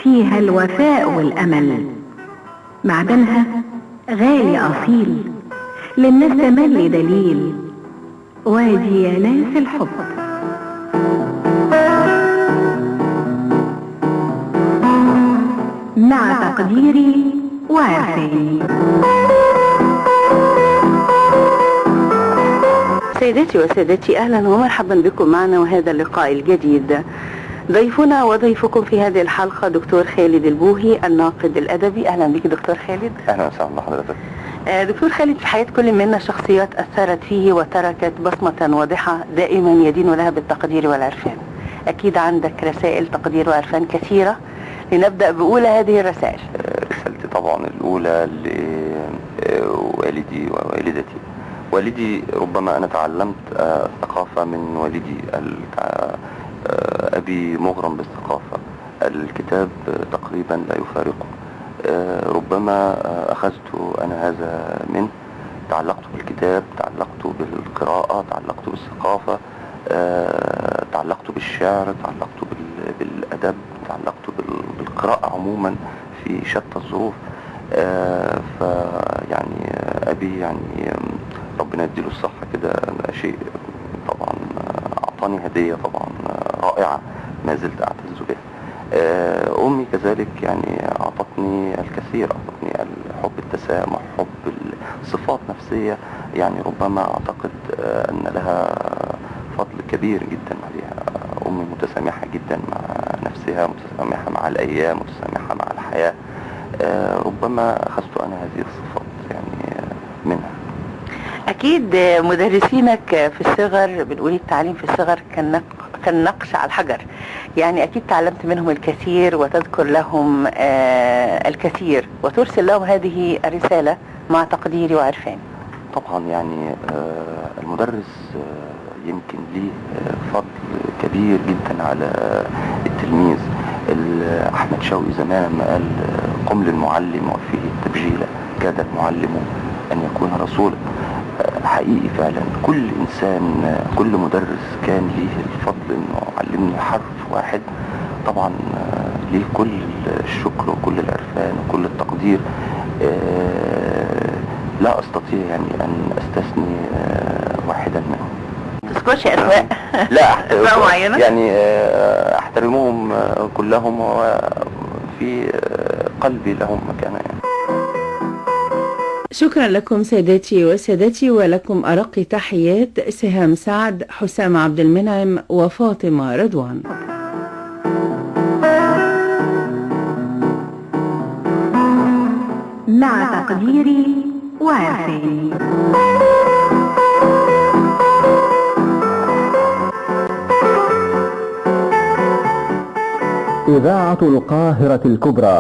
فيها الوفاء والأمل، معدنها غالي أصيل، للناس تملي دليل، وادي يا ناس الحب. مع تقديري وعرفاني. سيداتي وسادتي، أهلا ومرحبا بكم معنا وهذا اللقاء الجديد. ضيفنا وضيفكم في هذه الحلقة دكتور خالد البوهي الناقد الأدبي. أهلا بك دكتور خالد. أهلا وسهلا بحضرتك. دكتور خالد، في حياة كل منا شخصيات أثرت فيه وتركت بصمة واضحة دائما يدين لها بالتقدير والعرفان. أكيد عندك رسائل تقدير وعرفان كثيرة، لنبدأ بأولى هذه الرسائل. رسالتي طبعا الأولى لوالدي ووالدتي. والدي ربما أنا تعلمت الثقافة من والدي. أبي مغرم بالثقافة، الكتاب تقريبا لا يفارقه. ربما أخذت أنا هذا منه. تعلقت بالكتاب، تعلقت بالقراءة، تعلقت بالثقافة، تعلقت بالشعر، تعلقت بالأدب، تعلقت بالقراءة عموما في شتى الظروف. فيعني أبي يعني ربنا يديله الصحة كده، شيء طبعا أعطاني هدية طبعا رائعة ما زلت أعتز بها. أمي كذلك يعني أعطتني الكثير، أعطتني حب التسامح، حب الصفات نفسية، يعني ربما أعتقد أن لها فضل كبير جدا عليها. أمي متسامحة جدا مع نفسها، متسامحة مع الأيام، متسامحة مع الحياة. ربما أخذت أنا هذه الصفات يعني منها. أكيد مدرسينك في الصغر، بنقول التعليم في الصغر كالنقش على الحجر، يعني أكيد تعلمت منهم الكثير وتذكر لهم الكثير وترسل لهم هذه الرسالة مع تقديري وعرفاني. طبعا يعني المدرس يمكن ليه فضل كبير جدا على التلميذ. أحمد شوقي زمان ما قال قم للمعلم وفيه التبجيلة، كاد المعلم أن يكون رسولا. حقيقي فعلا كل إنسان، كل مدرس كان ليه الفضل إنه علمني حرف واحد. طبعا ليه كل الشكر وكل العرفان وكل التقدير. لا أستطيع يعني أن أستثني واحدا منهم. تذكرش أسماء؟ لا أسماء معينة؟ يعني أحترمهم كلهم وفي قلبي لهم مكانة يعني. شكرا لكم سادتي وسادتي، ولكم أرق تحيات سهام سعد، حسام عبد المنعم، وفاطمة رضوان. مع تقديري وعرفاني. إذاعة القاهرة الكبرى.